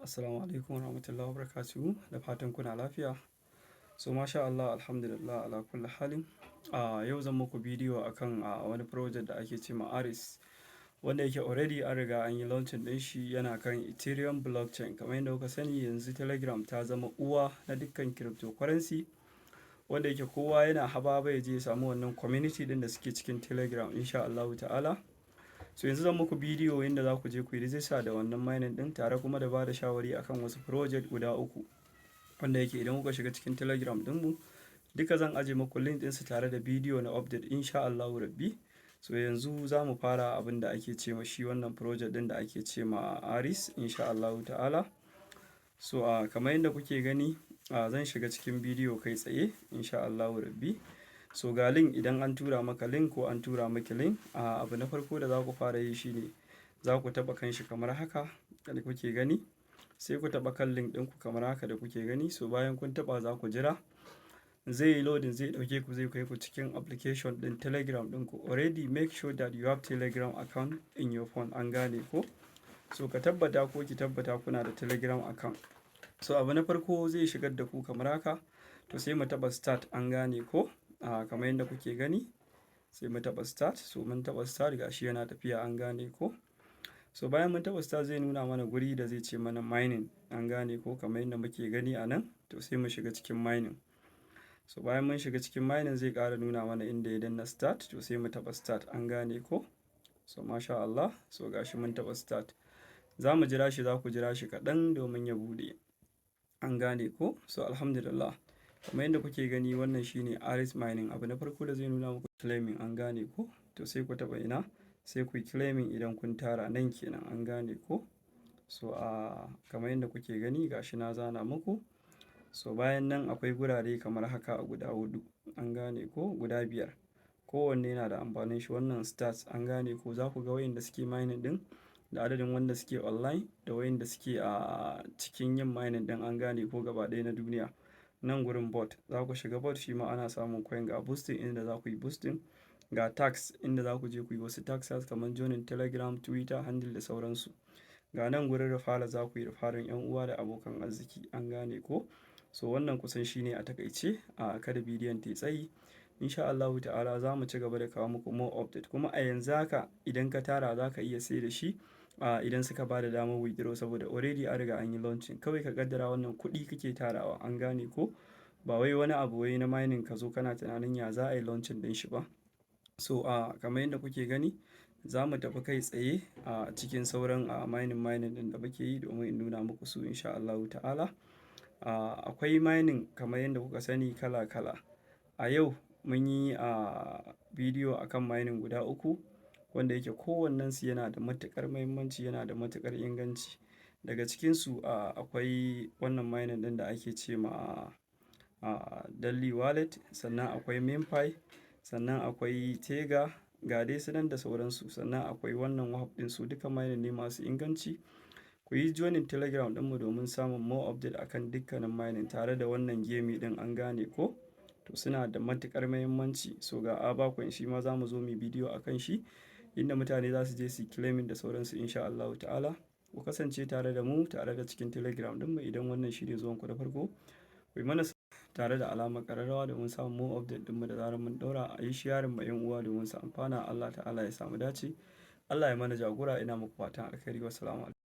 Assalamu alaikum warahmatullahi wabarakatuhu, da fatan kuna lafiya. So masha Allah, alhamdulillah ala kulli halin. A yau zan muku bidiyo akan wani project da ake ce ma Aris, wanda yake already an riga an yi launching ɗin shi, yana kan Ethereum blockchain. Kamar yadda kuka sani, yanzu Telegram ta zama uwa na dukkan cryptocurrency, wanda yake kowa yana haba ya je ya samu wannan community ɗin da suke cikin Telegram, insha Allahu ta'ala. So yanzu zan muku bidiyo yadda za ku je ku yi rijista da wannan mining ɗin, tare kuma da ba da shawari akan wasu project guda uku, wanda yake idan kuka shiga cikin Telegram ɗinmu duka zan aje muku link ɗinsu tare da bidiyo na update, insha Allahu rabbi. So yanzu za mu fara abin da ake ce ma shi wannan project ɗin da ake ce ma Aris, insha Allahu ta'ala. So kamar yadda kuke gani, zan shiga cikin bidiyo kai tsaye, insha Allahu rabbi. So ga link, idan an tura maka link ko an tura maki link, abu na farko da za ku fara yi shine za ku taɓa kan shi kamar haka da kuke gani. Sai ku taɓa kan link ɗinku kamar haka da kuke gani. So bayan kun taɓa, za ku jira. Zai yi loading, zai ɗauke ku, zai kai ku cikin application ɗin Telegram ɗinku. Already make sure that you have Telegram account in your phone, an gane ko? So ka tabbata ko ki tabbata kuna da Telegram account. So abu na farko zai shigar da ku kamar haka. To sai mu taɓa start, an gane ko? Kamar yadda kuke gani, sai mu taɓa start. So mun taɓa start, gashi yana tafiya, an gane ko? So bayan mun taɓa start, zai nuna mana guri da zai ce mana mining, an gane ko? Kamar yadda muke gani a nan, to sai mu shiga cikin mining. So bayan mun shiga cikin mining, zai ƙara nuna mana inda ya danna start, to sai mu taɓa start, an gane ko? So masha Allah, so gashi mun taɓa start. Za mu jira shi, za ku jira shi kaɗan domin ya buɗe. An gane ko? So alhamdulillah. Kamar yadda kuke gani, wannan shine Aris mining. Abu na farko da zai nuna muku, claiming, an gane ko? To sai ku taɓa ina, sai ku yi claiming idan kun tara nan kenan, an gane ko? So kamar yadda kuke gani, gashi na zana muku. So bayan nan akwai gurare kamar haka a guda huɗu, an gane ko? Guda biyar. Kowanne yana da amfanin shi. Wannan stats, an gane ko? Za ku ga wayanda suke mining ɗin da adadin wanda suke online da wayanda suke a cikin yin mining ɗin, an gane ko? Gaba ɗaya na duniya. Nan gurin bot, za ku shiga bot, shi ma ana samun coin. Ga boosting, inda za ku yi boosting. Ga tasks, inda za ku je ku yi wasu tasks kamar joining Telegram, Twitter handle da sauransu. Ga nan gurin referral, za ku yi referring 'yan uwa da abokan arziki, an gane ko? So wannan kusan shine a takaice, a kada bidiyon tayi tsayi. Insha Allahu ta'ala za mu ci gaba da kawo muku more update. Kuma a yanzu haka idan ka tara, za ka iya sai da shi idan suka ba da damar withdraw, saboda already an riga an yi launching. Kawai ka kaddara wannan kuɗi kake tarawa, an gane ko? Ba wai wani abu wai na mining ka zo kana tunanin ya za a yi launching ɗin shi ba. So kamar yadda kuke gani, za mu tafi kai tsaye a cikin sauran mining mining ɗin da muke yi domin in nuna muku su, insha Allahu ta'ala. Akwai mining kamar yadda kuka sani kala kala. A yau mun yi bidiyo akan mining guda uku, wanda yake kowannensu yana da matuƙar muhimmanci, yana da matuƙar inganci. Daga cikinsu akwai wannan mining ɗin da ake ce ma Dalli Wallet, sannan akwai MemeFi, sannan akwai Tega, ga dai su nan da sauransu. Sannan akwai wannan Whop ɗin. Su duka mining ne masu inganci. Ku yi joining Telegram ɗinmu domin samun more update akan dukkanin mining tare da wannan game ɗin, an gane ko? To suna da matuƙar muhimmanci. So ga Avacoin, shi ma za mu zo muyi bidiyo akan shi, inda mutane za su je su yi claiming da sauransu, insha Allahu ta'ala. Ku kasance tare da mu tare da cikin Telegram ɗinmu. Idan wannan shine zuwan ku na farko, ku yi mana tare da alamar ƙararrawa domin samun more update ɗinmu da zarar mun ɗaura. A yi sharing ma 'yan uwa domin su amfana. Allah ta'ala ya samu dace. Allah ya mana jagora. Ina muku fatan alkhairi. Wassalamu alaikum.